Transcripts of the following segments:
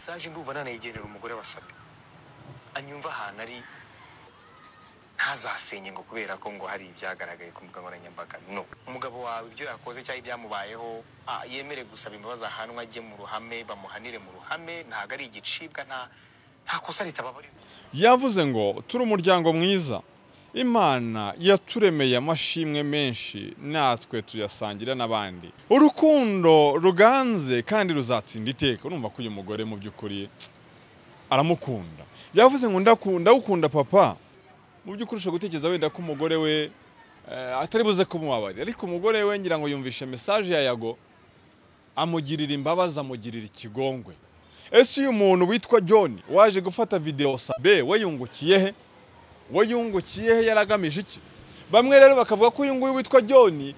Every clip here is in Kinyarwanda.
Message ndumva nanayigenera umugore wa Sabe, anyumva ahantu ari, ntazasenye ngo kubera ko ngo hari ibyagaragaye ku mbuga nkoranyambaga. No, umugabo wawe ibyo yakoze cyangwa ibyamubayeho, yemere gusaba imbabazi, ahanwe, ajye mu ruhame, bamuhanire mu ruhame. Ntabwo ari igicibwa, nta kosa ritababarirwa. Yavuze ngo turi umuryango mwiza, Imana yaturemeye amashimwe menshi, natwe tuyasangira n'abandi, urukundo ruganze kandi ruzatsinda iteka. Urumva ko uyu mugore mu by'ukuri aramukunda. Yavuze ngo ndagukunda papa. Mu by'ukuri ushobora gutekereza wenda ko umugore we atari buze kumubabarira, ariko umugore we ngira ngo yumvishe message ya Yago, amugirira imbabazi, amugirira ikigongwe. Ese uyu muntu witwa John waje gufata video Sabe we yungukiye he? We yungukiye he? Yaragamije iki? Bamwe rero bakavuga ko uyu nguyu witwa John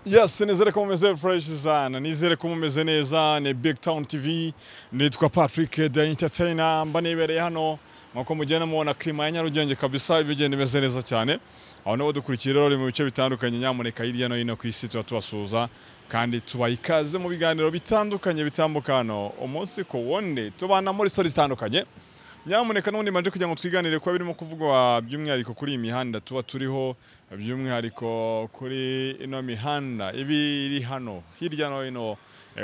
Yes, nizere ko mumeze fresh sana, nizere ko mumeze neza. Ni Big Town TV, nitwa Patrick the Entertainer, mba nibereye hano nkuko mugenda mubona klima ya Nyarugenge kabisa ibigenda imeze neza cyane. Aho nabo dukurikira rero mu bice bitandukanye, nyamuneka hirya no hino ku isi tuba tubasuhuza kandi tubaha ikaze mu biganiro bitandukanye bitambuka hano umunsi ku wundi, tubana muri stories zitandukanye. Nyamuneka n'ubundi manje kugira ngo twiganire kuba birimo kuvugwa by'umwihariko kuri iyi mihanda tuba turiho, by'umwihariko kuri ino mihanda ibi iri hano hirya no hino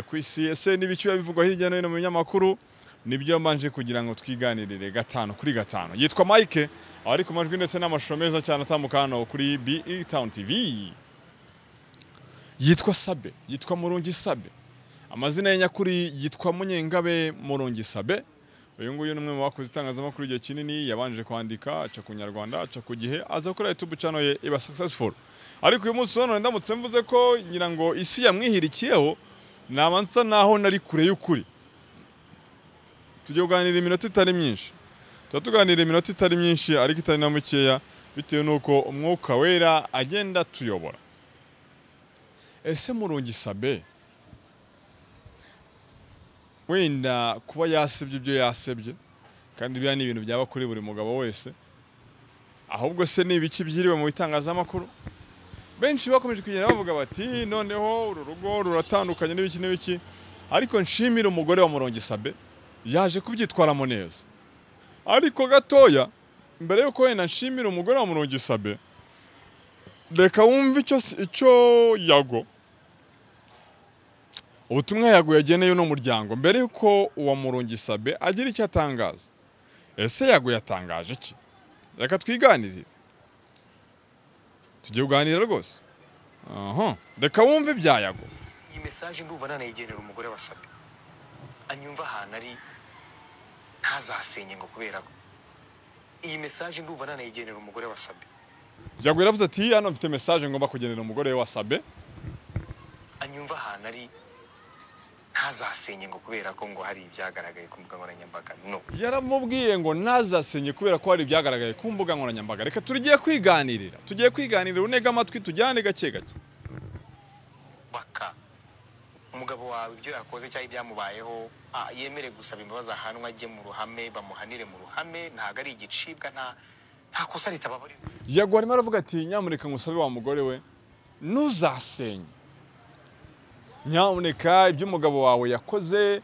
ku isi. Ese n'ibiki biba bivugwa hirya no hino mu binyamakuru? Nibyo mbanje kugira ngo twiganirire gatanu kuri gatanu. Yitwa Mike, ari ku majwi ndetse n'amashusho meza cyane atambuka hano kuri BE Town TV. Yitwa Sabe, yitwa Murungi Sabe. Amazina ye nyakuri yitwa Munyengabe Murungi Sabe. Uyu nguyu ni umwe mu bakoze itangazamakuru igihe kinini, yabanje kwandika, aca ku Nyarwanda, aca ku Gihe, aza gukora YouTube channel ye iba successful. Ariko uyu munsi none ndamutse mvuze ko ngira ngo isi yamwihirikiyeho, naba nsa naho nari kure y'ukuri. Tugiye kuganira iminota itari myinshi. Tuba tuganira iminota itari myinshi ariko itari na mikeya, bitewe n'uko umwuka wera agenda atuyobora. Ese Murungi Sabe wenda kuba yasebye ibyo yasebye, kandi biriya ni ibintu byaba kuri buri mugabo wese, ahubwo se ni ibiki byiriwe mu bitangazamakuru? Benshi bakomeje kugenda bavuga bati noneho uru rugo ruratandukanye n'ibiki n'ibiki, ariko nshimira umugore wa Murungi Sabe yaje kubyitwaramo neza. Ariko gatoya mbere yuko wenda nshimira umugore wa Murungi Sabe, reka wumve icyo Yago, ubutumwa Yago yageneye uno muryango mbere yuko uwa Murungi Sabe agira icyo atangaza. Ese Yago yatangaje iki? Reka twiganirire, tugiye kuganira rwose. Aha, reka wumve ibya Yago. Iyi message ndumva nanayigenera umugore wa Sabe, anyumva ahantu ari, ntazasenye ngo kubera ko iyi message ndumva nanayigenera umugore wa Sabe. Yago yaravuze ati hano mfite message ngomba kugenera umugore wa Sabe, anyumva ahantu ari, ntazasenye ngo kubera ko ngo hari ibyagaragaye ku mbuga nkoranyambaga. No, yaramubwiye ngo ntazasenye kubera ko hari ibyagaragaye ku mbuga nkoranyambaga. Reka tugiye kwiganirira, tugiye kwiganirira, unega amatwi tujyane gake gake. Baka umugabo wawe ibyo yakoze cyangwa ibyamubayeho, yemere gusaba imbabazi, ahanwe, ajye mu ruhame, bamuhanire mu ruhame. Ntabwo ari igicibwa, nta kosa ritababarirwa. Yago arimo aravuga ati nyamuneka ngusabe wa mugore we, ntuzasenye. Nyamuneka ibyo umugabo wawe yakoze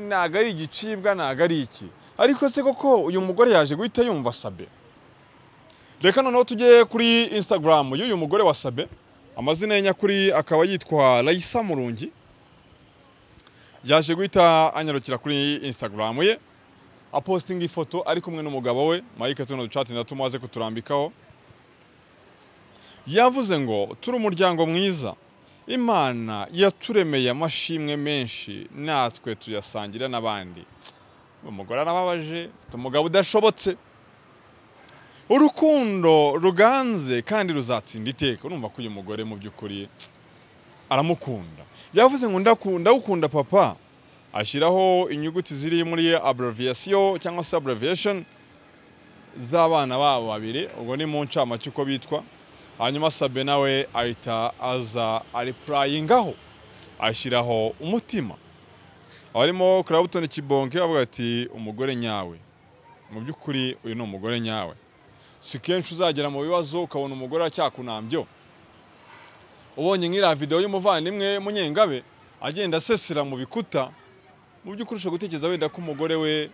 ntabwo ari igicibwa, ntabwo ari iki. Ariko se koko uyu mugore yaje guhita yumva Sabe? Reka noneho tujye kuri Instagram y'uyu mugore wa Sabe, amazina ye nyakuri akaba yitwa Raisa Murungi. Yaje guhita anyarukira kuri Instagram ye, apostinga ifoto ari kumwe n'umugabo we Mike, tuno duchat na tumaze kuturambikaho. Yavuze ngo turi umuryango mwiza, Imana yaturemeye amashimwe menshi, natwe tuyasangira n'abandi. Umugore arababaje, ufite umugabo udashobotse, urukundo ruganze kandi ruzatsinda iteka. Urumva ko uyu mugore mu by'ukuri aramukunda. Yavuze ngo ndagukunda papa, ashyiraho inyuguti ziri muri abbreviation cyangwa se abbreviation z'abana babo babiri, ubwo ni mu ncamake uko bitwa. Hanyuma Sabe nawe ahita aza arepurayingaho, ashyiraho umutima. Abarimo Clapton Kibonke bavuga ati umugore nyawe, mu by'ukuri uyu ni umugore nyawe. Si kenshi uzagera mu bibazo ukabona umugore acyakunambyo. Ubonye nk'iriya video y'umuvandimwe Munyengabe agenda asesera mu bikuta, mu by'ukuri ushobora gutekereza wenda ko umugore we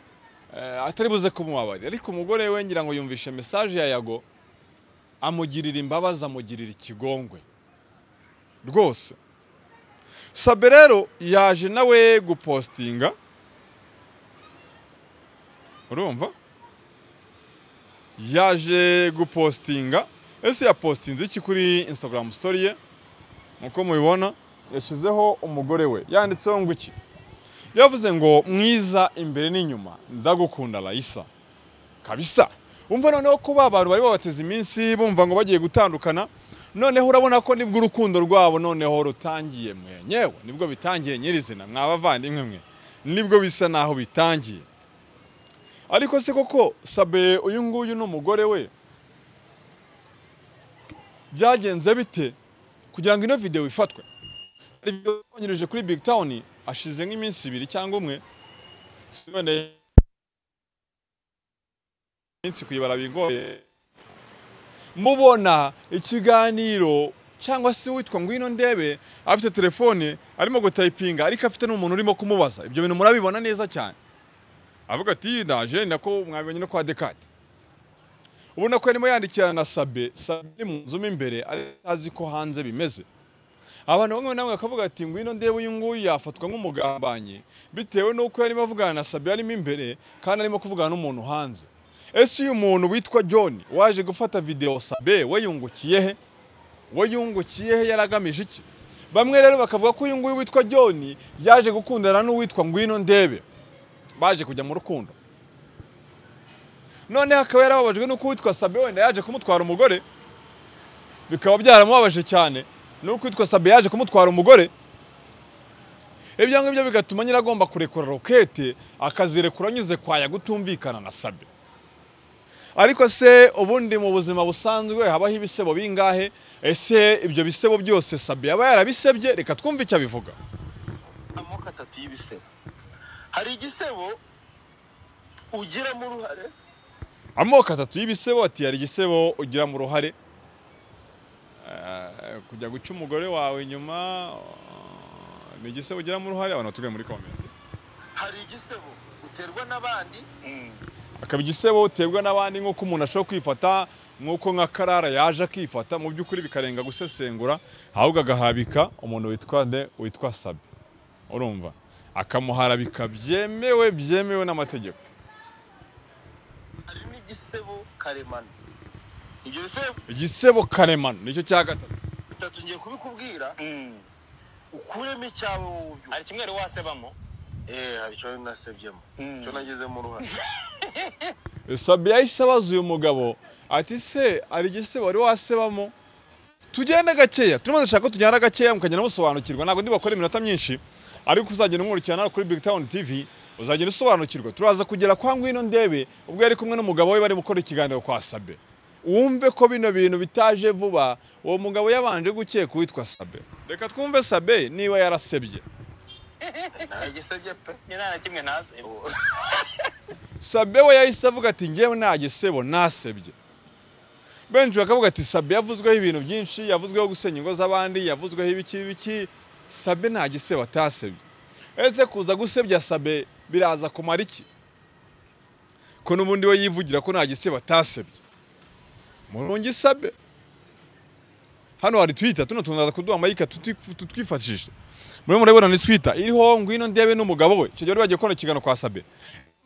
atari buze kumubabarira, ariko umugore we ngira ngo yumvishe message ya Yago, amugirira imbabazi, amugirira ikigongwe rwose. Sabe rero yaje nawe gupostinga, urumva yaje gupostinga. Ese yapostinze iki kuri Instagram story ye? Nkuko mubibona yashyizeho umugore we, yanditseho ngo iki? Yavuze ngo mwiza imbere n'inyuma, ndagukunda Raisa kabisa. Umva noneho ko abantu bari babateze iminsi bumva ngo bagiye gutandukana, noneho urabona ko nibwo urukundo rwabo noneho rutangiye mwenyewe, nibwo bitangiye nyirizina, mwabavandimwe mwe, nibwo bisa naho bitangiye. Ariko se koko Sabe uyu nguyu n'umugore we byagenze bite kugira ngo ino video ifatwe? Banyirije kuri Big Town ashize nk'iminsi ibiri cyangwa umwe, iminsi kuyibara bigoye. Mubona ikiganiro cyangwa se witwa Ngwino Ndebe afite telefone arimo gutayipinga, ariko afite n'umuntu urimo kumubaza. Ibyo bintu murabibona neza cyane. Avuga ati ndaje nako mwabonye no kwa Dekate. Ubona ko yarimo yandikirana na Sabe, Sabe mu nzu imbere azi ko hanze bimeze. Abantu bamwe namwe bakavuga ati Ngwino Ndebe uyu nguyu yafatwa nk'umugambanyi bitewe nuko yarimo avugana na Sabe arimo imbere kandi arimo kuvugana n'umuntu hanze. Ese uyu muntu witwa John waje gufata video Sabe we yungukiye he? We yungukiye he? Yaragamije iki? Bamwe rero bakavuga ko uyu nguyu witwa John yaje gukundana n'uwitwa Ngwino Ndebe, baje kujya mu rukundo. None akaba yarababajwe nuko witwa Sabe wenda yaje kumutwara umugore, bikaba byaramubabaje cyane nuko witwa Sabe yaje kumutwara umugore. Ibyo ngibyo bigatuma nyiragomba kurekura rokete akazirekura anyuze kwa Yagutumvikana na Sabe. Ariko se ubundi mu buzima busanzwe habaho ibisebo bingahe? Ese ibyo bisebo byose Sabe yaba yarabisebye? Reka twumve icyo abivuga. Amoko atatu y'ibisebo. Hari igisebo ugiramo uruhare. Amoko atatu y'ibisebo, ati hari igisebo ugiramo uruhare, kujya guca umugore wawe inyuma ni igisebo ugiramo uruhare. Abantu tuge muri comment. Hari igisebo uterwa n'abandi, akaba igisebo uterwa n'abandi nkuko umuntu ashobora kwifata, nkuko nka Karara yaje akifata, mu by'ukuri bikarenga gusesengura, ahubwo agahabika umuntu witwa nde, witwa Sabe, urumva akamuharabika byemewe byemewe n'amategeko. Hari n'igisebo karemano. Ibyo bisebo, igisebo karemano nicyo cya gatatu. Bitatu ngiye kubikubwira, ukuremo icyawe wowe. Hari kimwe rero wasebamo? Hari icyo nasebyemo, icyo nagizemo uruhare. Sabe yahise abaza uyu mugabo ati se hari igisebo wari wasebamo? Tugende gakeya, turimo dushaka ko tujyana gakeya mukagenda musobanukirwa, ntabwo ndi bakora iminota myinshi, ariko uzagenda umwurikirana kuri Big Town TV uzagenda usobanukirwa. Turaza kugera kwa Ngwino Ndebe ubwo yari kumwe n'umugabo we bari gukora ikiganiro kwa Sabe. Wumve ko bino bintu bitaje vuba, uwo mugabo yabanje gukeka uwitwa Sabe. Reka twumve Sabe niba yarasebye. Ntagisebye pe. Nta kimwe nasebye. Sabe we yahise avuga ati ngewe nta gisebo nasebye. Benshi bakavuga ati Sabe yavuzweho ibintu byinshi, yavuzweho gusenya ingo z'abandi, yavuzweho ibiki biki. Sabe nta gisebo atasebye. Ese kuza gusebya Sabe biraza kumara iki? Ko n'ubundi we yivugira ko nta gisebo atasebye. Murungi Sabe. Hano hari Twitter, tuno tunaza kuduha amayika tutwifashishije. Muri murabona ni Twitter iriho Ngwino Ndebe n'umugabo we. Icyo gihe bagiye gukora ikiganiro kwa Sabe.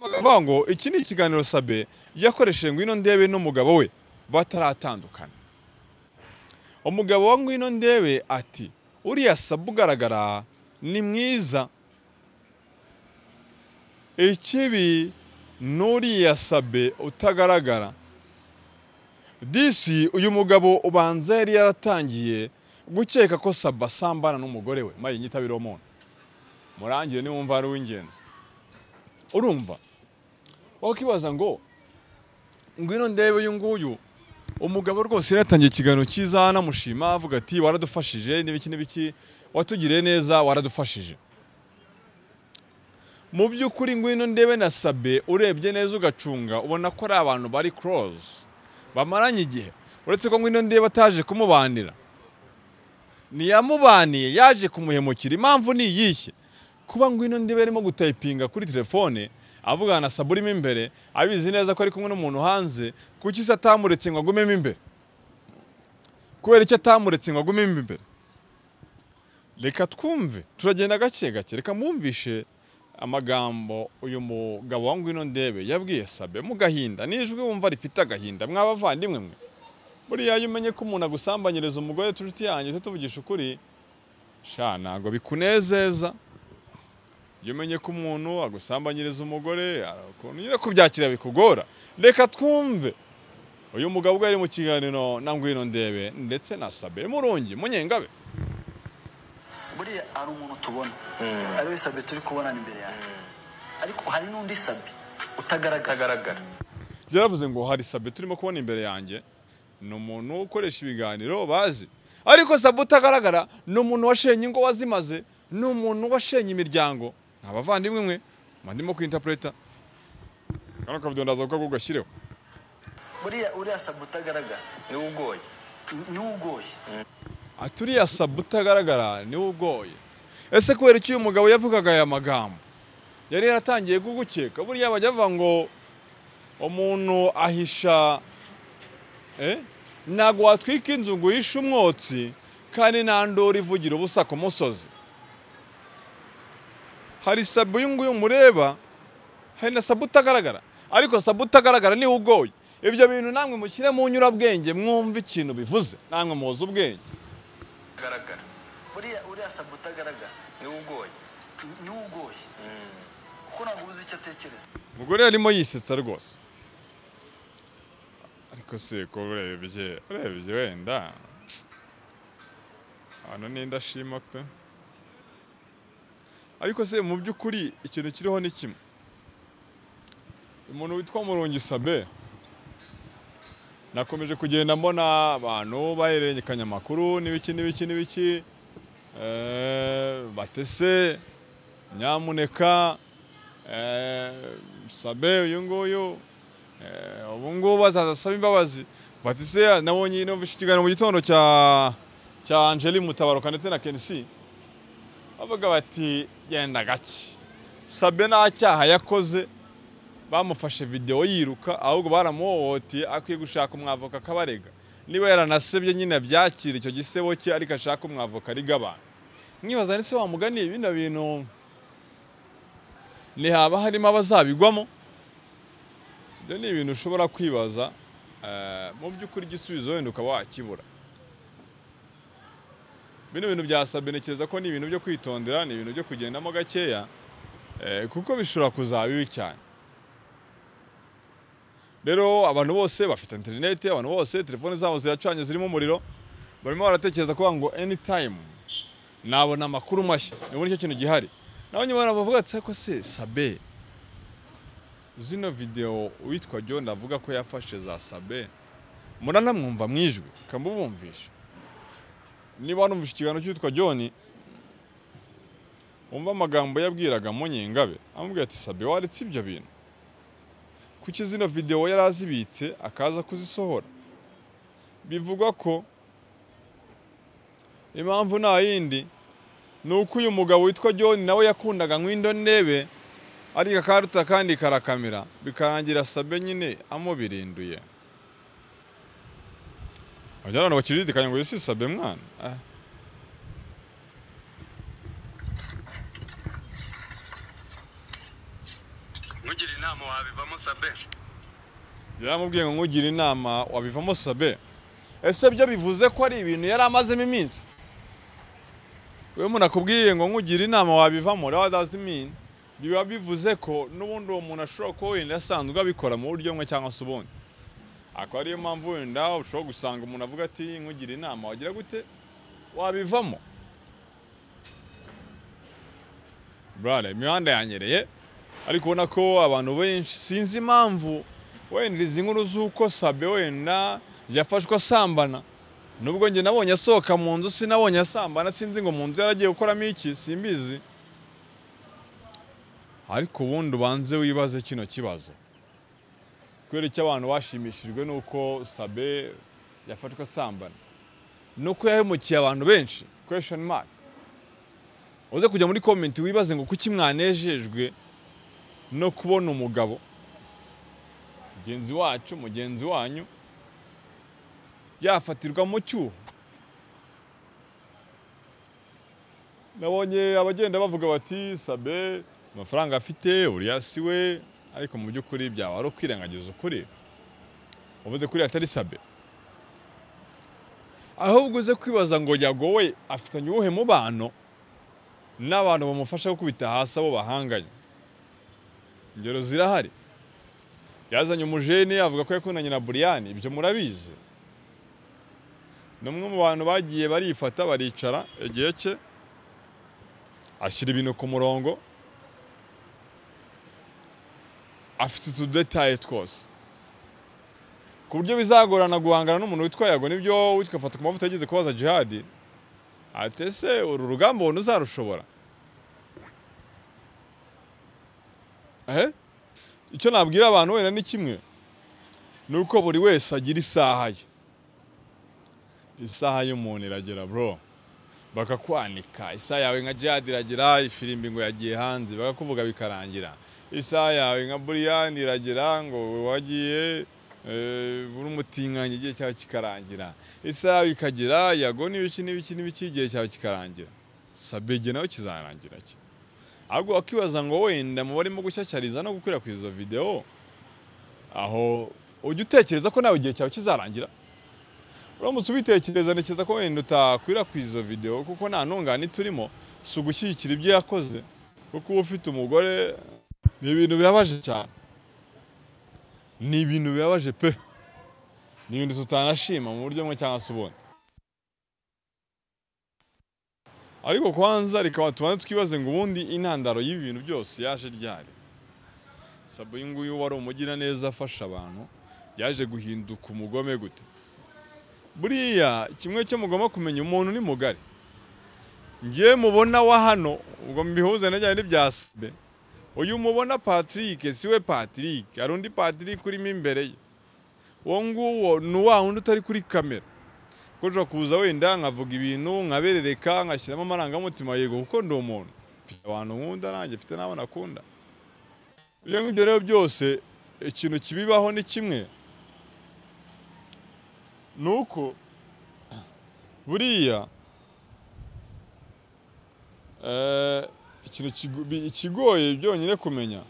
Bakavuga ngo iki ni ikiganiro Sabe yakoresheje Ngwino Ndebe n'umugabo we bataratandukana. Umugabo wa Ngwino Ndebe ati uriya Sabe ugaragara ni mwiza, ikibi n'uriya Sabe utagaragara. Disi uyu mugabo ubanza yari yaratangiye gukeka ko Sabe asambana n'umugore we. Mayi nyitabiro umuntu murangire niwumva ari uw'ingenzi. Urumva wakibaza ngo Ngwino Ndebe uyu nguyu umugabo rwose yaratangiye ikiganiro cyiza anamushima avuga ati waradufashije n'ibiki n'ibiki, watugiriye neza, waradufashije. Mu by'ukuri Ngwino Ndebe na Sabe urebye neza ugacunga ubona ko ari abantu bari close, bamaranye igihe. Uretse ko Ngwino Ndebe ataje kumubanira, Ntiyamubaniye, yaje kumuhemukira. Impamvu ni iyihe? Kuba Ngwino Ndebe arimo gutayipinga kuri telefone avugana na Sabe urimo imbere, abizi neza ko ari kumwe n'umuntu hanze, kuki se atamuretse ngo agumemo imbere? Kubera icyo atamuretse ngo agumemo imbere? Reka twumve, turagenda gake gake. Reka mwumvishe amagambo uyu mugabo wa Ngwino Ndebe yabwiye Sabe mu gahinda, n'ijwi wumva rifite agahinda. Mwabavandimwe mwe, buriya iyo umenye ko umuntu agusambanyiriza umugore, tujuti yanjye, tuvugisha ukuri, sha ntago bikunezeza. Iyo umenye ko umuntu agusambanyiriza umugore, ukuntu nyine kubyakira bikugora. Reka twumve uyu mugabo ubwo yari mu kiganiro na Ngwino Ndebe ndetse na Sabe Murungi Munyengabe. Buriya ari umuntu tubona ari we Sabe turi kubonana imbere yanjye, ariko hari n'undi Sabe utagaragara. Yaravuze ngo hari Sabe turimo kubona imbere yanjye, ni umuntu ukoresha ibiganiro bazi, ariko Sabe utagaragara ni umuntu washenye ingo wazimaze, ni umuntu washenye imiryango. Abavandimwe mwe ndimo kwinterpreta kano kavido, ndaza ko gashyireho. Buriya uriya Sabe utagaragara ni ugoye, ni ugoye. Aturiya Sabe utagaragara ni ugoye. Ese kubera iki uyu mugabo yavugaga aya magambo? Yari yaratangiye kugukeka. Buriya bajya bavuga ngo umuntu ahisha, ntago watwika inzu ngo uhishe umwotsi, kandi nta nduru ivugira ubusa ku musozi. Hari Sabe uyu nguyu mureba, hari na Sabe utagaragara, ariko Sabe utagaragara ni ugoye. Ibyo bintu namwe mushyire mu nyurabwenge, mwumve ikintu bivuze, namwe muzi ubwenge. Buriya uriya Sabe utagaragara ni ugoye, ni ugoye, kuko ntabwo uzi icyo atekereza. Umugore yarimo yisetsa rwose, ariko se ko urebye wenda hano ni ndashima pe. Ariko se mu by'ukuri ikintu kiriho ni kimwe, umuntu witwa Murungi Sabe, nakomeje kugenda mbona abantu bahererekanya amakuru n'ibiki n'ibiki n'ibiki, batese nyamuneka Sabe uyu nguyu ubu ngubu azaza asaba imbabazi. Batese nabonye numvise ikiganiro mu gitondo cya Angeli Mutabaruka ndetse na Kensi, bavuga bati genda gake, Sabe nta cyaha yakoze, bamufashe video yiruka, ahubwo baramuhohoteye, akwiye gushaka umwavoka akabarega. Niba yaranasebye nyine byakira icyo gisebo cye, ariko ashaka umwavoka ariga abantu. Mwibaza ni se wamuganiye bino bintu ntihaba harimo abazabigwamo? Ibyo ni ibintu ushobora kwibaza, mu by'ukuri igisubizo wenda ukaba wakibura. Bino bintu bya Sabe ntekereza ko ni ibintu byo kwitondera, ni ibintu byo kugendamo gakeya, kuko bishobora kuzaba bibi cyane. Rero abantu bose bafite internet, abantu bose telefone zabo ziracanye zirimo umuriro, barimo baratekereza ko ngo anytime nabona amakuru mashya. Ni nicyo kintu gihari. Naho nyuma baravuga ati ko se Sabe zino video witwa John avuga ko yafashe za Sabe, muranamwumva mwijwi kamubumvisha. Niba numvishe ikiganiro cyitwa John, umva amagambo yabwiraga Munyengabe, amubwira ati Sabe waretse ibyo bintu, kuki zino video yarazibitse akaza kuzisohora? Bivugwa ko impamvu nta yindi ni uko uyu mugabo witwa John nawe yakundaga Ngwino Ndebe, ariko akaruta kandi karakamira, bikarangira Sabe nyine amubirinduye. Abantu bakiridikanya ngo si Sabe mwana. Nkugira inama wabivamo Sabe. Yaramubwiye ngo nkugira inama wabivamo Sabe. Ese byo bivuze ko ari ibintu yari amazemo iminsi? Wewe umuntu akubwiye ngo nkugira inama wabivamo, what does it mean? Biba bivuze ko n'ubundi uwo muntu ashobora kuba wenda asanzwe abikora mu buryo bumwe cyangwa se ubundi. Akaba ariyo mpamvu wenda ushobora gusanga umuntu avuga ati nkugira inama wagira gute wabivamo. Brother, imihanda yanyereye, ariko ubona ko abantu benshi sinzi impamvu wenda izi nkuru z'uko Sabe wenda yafashwe asambana, nubwo njye nabonye asohoka mu nzu sinabonye asambana, sinzi ngo mu nzu yaragiye gukoramo iki, simbizi. Ariko ubundi ubanze wibaze kino kibazo, kubera icyo abantu bashimishijwe nuko Sabe yafashwe asambana, nuko yahemukiye abantu benshi. Question mark. Uze kujya muri comment wibaze ngo kuki mwanejejwe no kubona umugabo mugenzi wacu, mugenzi wanyu yafatirwa mu cyuho. Nabonye abagenda bavuga bati Sabe amafaranga afite uriya si we, ariko mu by'ukuri byaba ari ukwirengagiza ukuri. Uvuze kuri atari Sabe, ahubwo uze kwibaza ngo Yago we afitanye uwuhe mubano n'abantu bamufasha gukubita hasi abo bahanganye. Ingero zirahari. Yazanye umujene avuga ko yakundanye na Buriyani, ibyo murabizi. N'umwe mu bantu bagiye barifata baricara igihe cye ashyira ibintu ku murongo, afite utudetaye twose ku buryo bizagorana guhangana n'umuntu witwa Yago. Nibyo witwa Fata ku mavuta yageze kubaza Jihad ati ese uru rugamba ubona uzarushobora? Icyo nabwira abantu wenda ni kimwe, ni uko buri wese agira isaha ye. Isaha y'umuntu iragera bro, bakakwanika. Isaha yawe nka Jihad iragera, ifirimbi ngo yagiye hanze bakakuvuga bikarangira. Isaha yawe nka Buriyani iragera ngo wagiye buri umutinganya igihe cyawe kikarangira. Isaha ikagera Yago n'ibiki n'ibiki n'ibiki igihe cyawe kikarangira. Sabege nawe kizarangira ki? Ahubwo wakibaza ngo wenda mu barimo gushyashyariza no gukwirakwiza izo video, aho ujya utekereza ko nawe igihe cyawe kizarangira? Uramutse ubitekereza ntekereza ko wenda utakwirakwiza izo video, kuko nta ntungane turimo, si ugushyigikira ibyo yakoze, kuko uba ufite umugore. Ni ibintu bibabaje cyane, ni ibintu bibabaje pe, ni ibintu tutanashima mu buryo bumwe cyangwa se ubundi. Ariko kwanza reka tubanze twibaze ngo ubundi intandaro y'ibi bintu byose yaje ryari? Sabe uyu nguyu wari umugiraneza afasha abantu, yaje guhinduka umugome gute? Buriya kimwe cyo mugomba kumenya, umuntu ni mugari. Ngiye mubona wa hano ubwo mbihuze najyanye n'ibya Sabe. Uyu mubona Patrick siwe Patrick, hari undi Patrick urimo imbere ye. Uwo nguwo ni wa wundi utari kuri kamera. Kuko nshobora kuza wenda nkavuga ibintu nkaberereka ngashyiramo amarangamutima, yego kuko ndi umuntu, mfite abantu nkunda nanjye mfite n'abo nakunda. Ibyo ngibyo rero byose ikintu kibibaho ni kimwe, nuko buriya ikintu ikigoye byonyine kumenya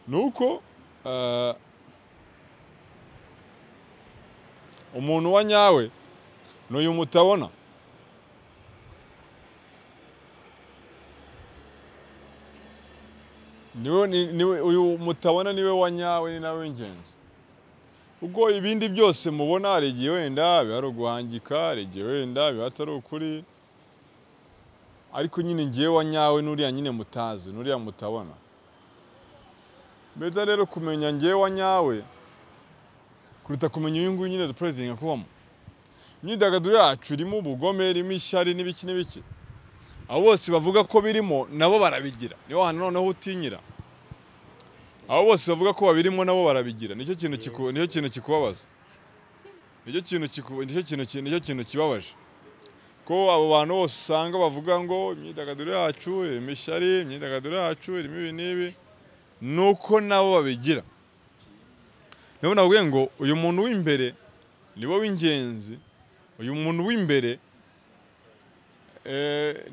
nuko umuntu wa nyawe n'uyu mutabona. Niwe uyu mutabona niwe wa nyawe, ni nawe w'ingenzi. Ubwo ibindi byose mubona hari igihe wenda biba ari uguhangika, hari igihe wenda biba atari ukuri, ariko nyine ngewe wa nyawe n'uriya nyine mutazi, n'uriya mutabona. Mbega rero kumenya ngewe wa nyawe kuruta kumenya uyu nguyu nyine dupretinga kubamo. Imyidagaduro yacu irimo ubugome, irimo ishyari n'ibiki n'ibiki. Abo bose bavuga ko birimo nabo barabigira. Niho hantu noneho utinyira. Abo bose bavuga ko babirimo nabo barabigira. Nicyo kintu nicyo kintu kikubabaza. Nicyo kintu kibabaje. Ko abo bantu bose usanga bavuga ngo imyidagaduro yacu irimo ishyari, imyidagaduro yacu irimo ibi n'ibi, nuko nabo babigira. Niho navuga ngo uyu muntu w'imbere niwe w'ingenzi, uyu muntu w'imbere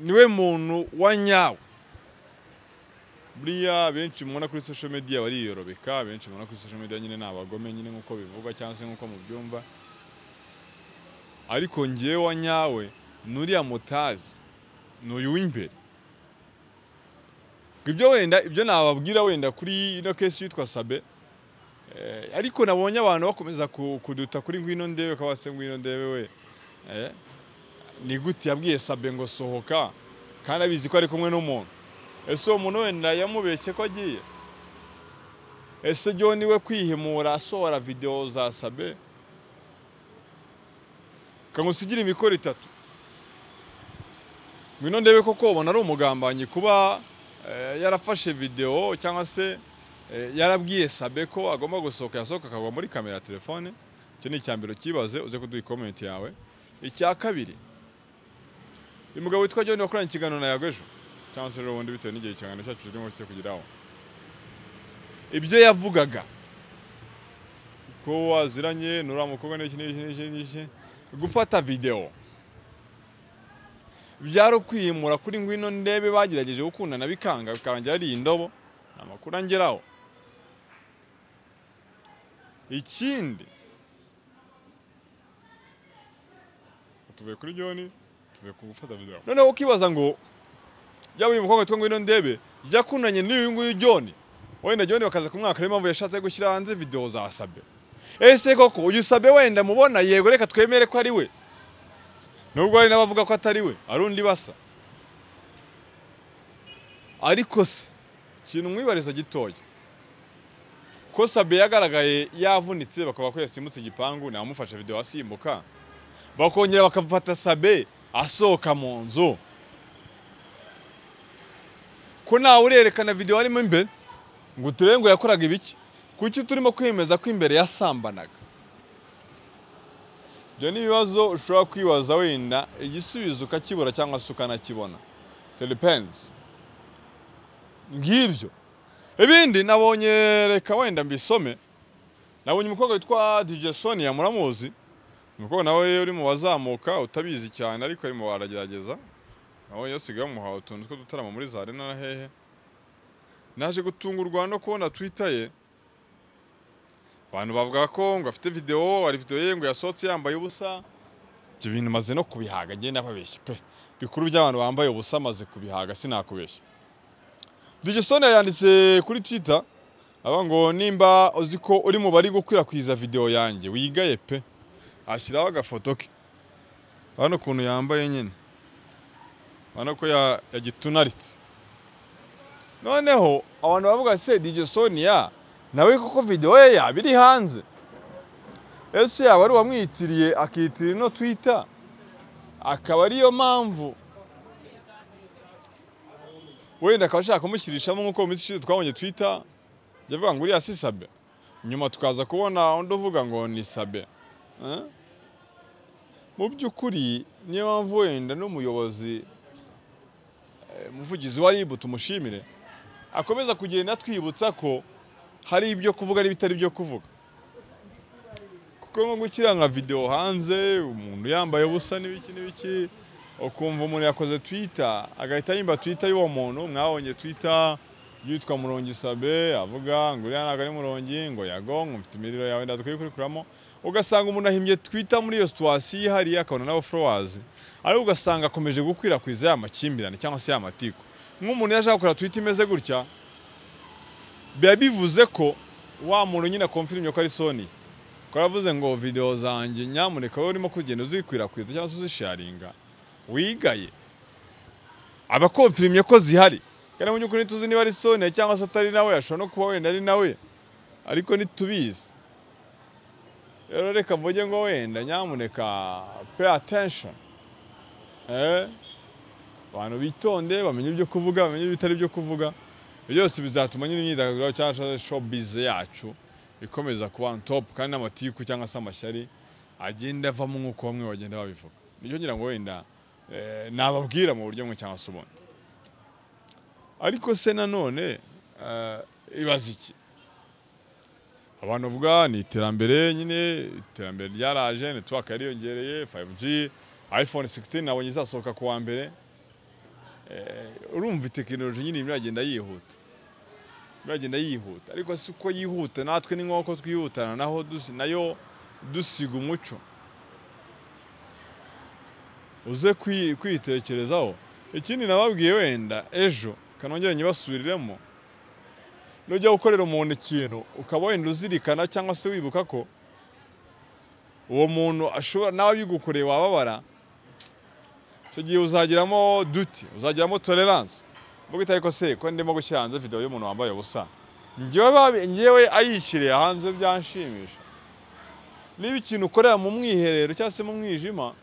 niwe muntu wa nyawe. Buriya benshi mubona kuri social media bariyorobeka, benshi mubona kuri social media nyine ni abagome nyine nk'uko bivugwa cyangwa se nk'uko mubyumva, ariko ngewe wa nyawe nuriya mutazi, n'uyu w'imbere. Ibyo wenda ibyo nababwira wenda kuri ino case yitwa Sabe, ariko nabonye abantu bakomeza kuduta kuri ngwino ndebe, kabase ngwino ndebe we. Ni gute yabwiye Sabe ngo sohoka kandi abizi ko ari kumwe n'umuntu? Ese uwo muntu wenda yamubeshye ko agiye? Ese John we kwihimura asohora video za Sabe? Kangusigira imikoro itatu. Ngwino ndebe koko ubona ari umugambanyi kuba yarafashe video cyangwa se yarabwiye Sabe ko agomba gusohoka, yasohoka akagwa muri kamera ya telefone. Icyo ni icyambere kibaze, uze kuduha comment yawe. Icya kabiri, uyu mugabo witwa John wakoranye ikiganiro na Yago ejo cyangwa se ejo bundi, bitewe n'igihe ikiganiro cyacu kirimo kugeraho, ibyo yavugaga ko waziranye n'uriya mukobwa n'iki n'iki n'iki n'iki, gufata video byari ukwimura kuri Ngwino Ndebe, bagerageje gukundana bikanga, bikarangira ari indobo, amakuru angeraho. Ikindi, tuvuye kuri John, tuvuye ku gufata video, noneho ukibaza ngo yaba uyu mukobwa witwa Ngwino Ndebe yakundanye n'uyu nguyu John, wenda John bakaza kumwaka, niyo mpamvu yashatse gushyira hanze video za Sabe. Ese koko uyu Sabe wenda mubona, yego reka twemere ko ari we, nubwo hari n'abavuga ko atari we, ari undi basa, ariko se ikintu mwibariza gitoya, ko Sabe yagaragaye yavunitse bakaba ko yasimbutse igipangu, namufashe video asimbuka, bakongera bakafata Sabe asohoka mu nzu, ko nawe urerekana video arimo imbere ngo turebe ngo yakoraga ibiki? Kuki turimo kwemeza ko imbere yasambanaga? Ibyo ni ibibazo ushobora kwibaza, wenda igisubizo ukakibura cyangwa se ukanakibona, it depends. Ngibyo. Ibindi nabonye, reka wenda mbisome. Nabonye umukobwa witwa DJ Sonia, muramuzi, umukobwa nawe uri mu bazamuka utabizi cyane, ariko arimo baragerageza, nawe yasigaye bamuhaye utuntu two dutarama muri za arena na hehe. Naje gutungurwa no kubona Twitter ye, abantu bavuga ko ngo afite video, ari video ye ngo yasohotse yambaye ubusa. Ibyo bintu maze no kubihaga, ngende ababeshya pe, bikuru by'abantu bambaye ubusa maze kubihaga, sinakubeshya. DJ Sonia yanditse kuri Twitter aba ngo nimba uzi ko uri mu bari gukwirakwiza video yanjye wigaye pe, ashyiraho agafoto ke, hano ukuntu yambaye nyine, hano ko yagitunaritse. Noneho abantu bavuga se DJ Sonia nawe koko video ye yaba iri hanze? Ese yaba ari uwamwitiriye akiyitirira ino Twitter, akaba ariyo mpamvu wenda akaba ashaka kumushyirishamo, nk'uko mu minsi ishize twabonye Twitter yavuga ngo uriya si Sabe, nyuma tukaza kubona undi uvuga ngo ni Sabe. Mu by'ukuri niyo mpamvu wenda n'umuyobozi, umuvugizi wa RIB tumushimire, akomeza kugenda twibutsa ko hari ibyo kuvuga n'ibitari byo kuvuga, kuko nko gushyira nka video hanze umuntu yambaye ubusa n'ibiki n'ibiki, ukumva umuntu yakoze Twitter agahita yimba Twitter y'uwo muntu. Mwabonye Twitter yitwa Murongi Sabe avuga ngo uriya ntabwo ari Murongi, ngo Yago ngo mfite imiriro yawe ndaza kuyikurikuramo, ugasanga umuntu ahimbye Twitter muri iyo situation ihari, akabona n'abo followers, ariko ugasanga akomeje gukwirakwiza ya makimbirane cyangwa se ya matiko. Nk'umuntu yashaka gukora Twitter imeze gutya, biba bivuze ko wa muntu nyine confirm ko ari Sony, ko yavuze ngo video zanjye nyamuneka wowe urimo kugenda uzikwirakwiza cyangwa se uzisharinga wigaye, aba confirmye ko zihari. Kandi mu by'ukuri tuzi niba ari Sony cyangwa se atari nawe, ashobora no kuba wenda ari nawe, ariko ntitubizi. Rero reka mvuge ngo wenda nyamuneka pay attention, abantu bitonde, bamenye ibyo kuvuga, bamenye ibitari byo kuvuga. Byose bizatuma nyine imyidagaduro cyangwa showbiz yacu ikomeza kuba on top, kandi n'amatiku cyangwa se amashyari agenda avamo nk'uko bamwe bagenda babivuga. Nicyo ngira ngo wenda nababwira mu buryo bumwe cyangwa se ubundi. Ariko se nanone ibaza iki, abantu bavuga ni iterambere nyine, iterambere ryaraje, network yariyongereye, 5G, iPhone 16 nabonye izasohoka ku wa mbere. Urumva tekinoloji nyine iragenda yihuta, iragenda yihuta, ariko si uko yihuta natwe ni nk'uko twihutana naho nayo dusiga umuco. Uze kwitekerezaho. Ikindi nababwiye wenda ejo kanongere nyibasubiriremo, nujya gukorera umuntu ikintu ukaba wenda uzirikana cyangwa se wibuka ko uwo muntu ashobora nawe bigukoreye wababara, icyo gihe uzagiramo duty, uzagiramo tolerance. Mvuga itari ko se ko ndimo gushyira hanze video y'umuntu wambaye ubusa, njyewe ayishyiriye hanze byanshimisha. Niba ikintu ukorera mu mwiherero cyangwa se mu mwijima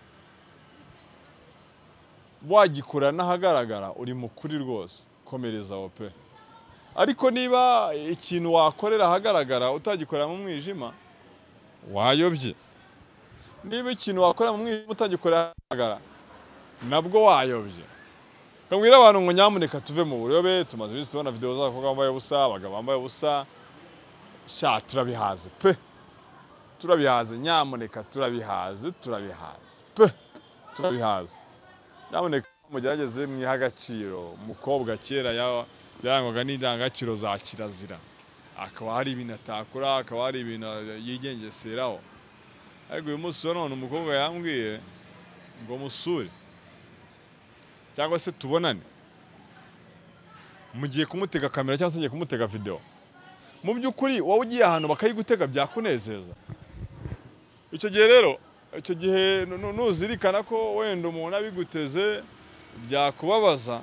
wagikora n'ahagaragara, uri mukuri rwose, komereza aho pe. Ariko niba ikintu wakorera ahagaragara utagikorera mu mwijima, wayobye. Niba ikintu wakora mu mwijima utagikorera ahagaragara, nabwo wayobye. Kambwira abantu ngo nyamuneka tuve mu buyobe. Tumaze iminsi tubona video z'abakobwa bambaye ubusa, abagabo bambaye ubusa. Sha, turabihaze pe, turabihaze. Nyamuneka turabihaze, turabihaze pe, turabihaze. Nyamuneka mugerageze mwiha agaciro. Umukobwa kera yarangwaga n'indangagaciro za kirazira, akaba hari ibintu atakora, akaba hari ibintu yigengeseraho. Ariko uyu munsi wa none umukobwa yambwiye ngo musure cyangwa se tubonane, mugiye kumutega kamera cyangwa se ngiye kumutega video. Mu by'ukuri wowe ugiye ahantu bakayigutega byakunezeza? Icyo gihe rero, icyo gihe nuzirikana ko wenda umuntu abiguteze byakubabaza,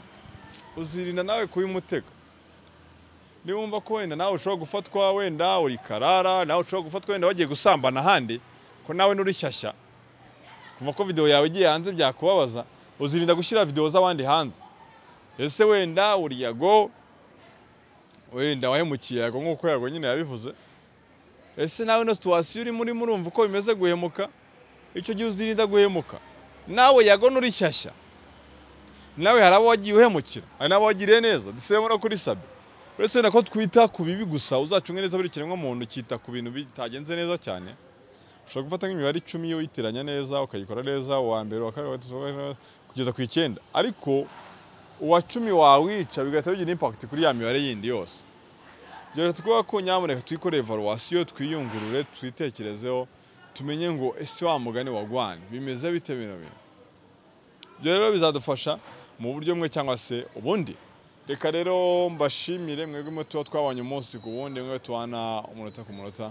uzirinda nawe kubimutega. Niba wumva ko wenda nawe ushobora gufatwa, wenda uri karara, nawe ushobora gufatwa wenda wagiye gusambana ahandi, ko nawe nuri shyashya, kuva ko video yawe igiye hanze byakubabaza, uzirinda gushyira video z'abandi hanze. Ese wenda uri Yago, wenda wahemukiye Yago nk'uko Yago nyine yabivuze, ese nawe no situation urimo urimo urumva uko bimeze guhemuka? Icyo gihe uzirinda guhemuka. Nawe Yago nuri shyashya, nawe hari abo wagiye uhemukira, hari n'abo wagiriye neza. Dusemo no kuri Sabe, uretse wenda ko twita ku bibi gusa, uzacunge neza buri kiremwa muntu cyita ku bintu bitagenze neza cyane. Ushobora gufata nk'imibare 10 iyo uyitiranya neza, ukayikora neza, uwa mbere, uwa kabiri, uwa gatatu, uwa kane, kugeza ku 9, ariko uwa 10 wawica bigahita bigira impact kuri ya mibare yindi yose. Rero tukuvuga ko nyamuneka twikore evaluation, twiyungurure, twitekerezeho, tumenye ngo ese wa mugani wagwane bimeze bite bino bintu. Ibyo rero bizadufasha mu buryo bumwe cyangwa se ubundi. Reka rero mbashimire mwebwe mwe tuba twabanye umunsi ku wundi, mwe tubana umunota ku munota.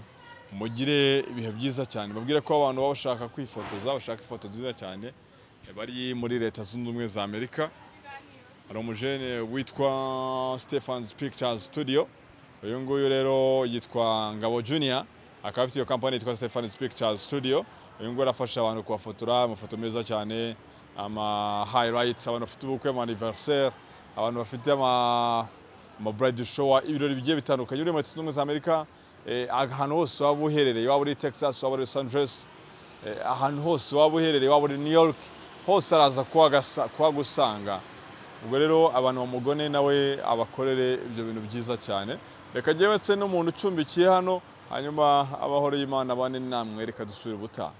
Mugire ibihe byiza cyane. Babwire ko abantu baba bashaka kwifotoza, bashaka ifoto nziza cyane, bari muri Leta Zunze Ubumwe za Amerika. Hari umujene witwa Stephen's Pictures Studio. Uyu nguyu rero yitwa Ngabo Junior, akaba afite iyo company yitwa Stephen's Pictures Studio. Uyu nguyu arafasha abantu kubafotora amafoto meza cyane, ama highlights, abantu bafite ubukwe, ama anniversaire, abantu bafite ama bride shower, ibirori bigiye bitandukanye. Uri muri Leta Zunze Ubumwe za Amerika, ahantu hose waba uherereye, waba uri Texas, waba uri Los Angeles, ahantu hose waba uherereye, waba uri New York, hose araza kuhagusanga. Ubwo rero abantu bamugone nawe abakorere ibyo bintu byiza cyane. Reka njyewe se n'umuntu ucumbikiye hano, hanyuma abahoro y'Imana bane namwe, reka dusubire ubutaha.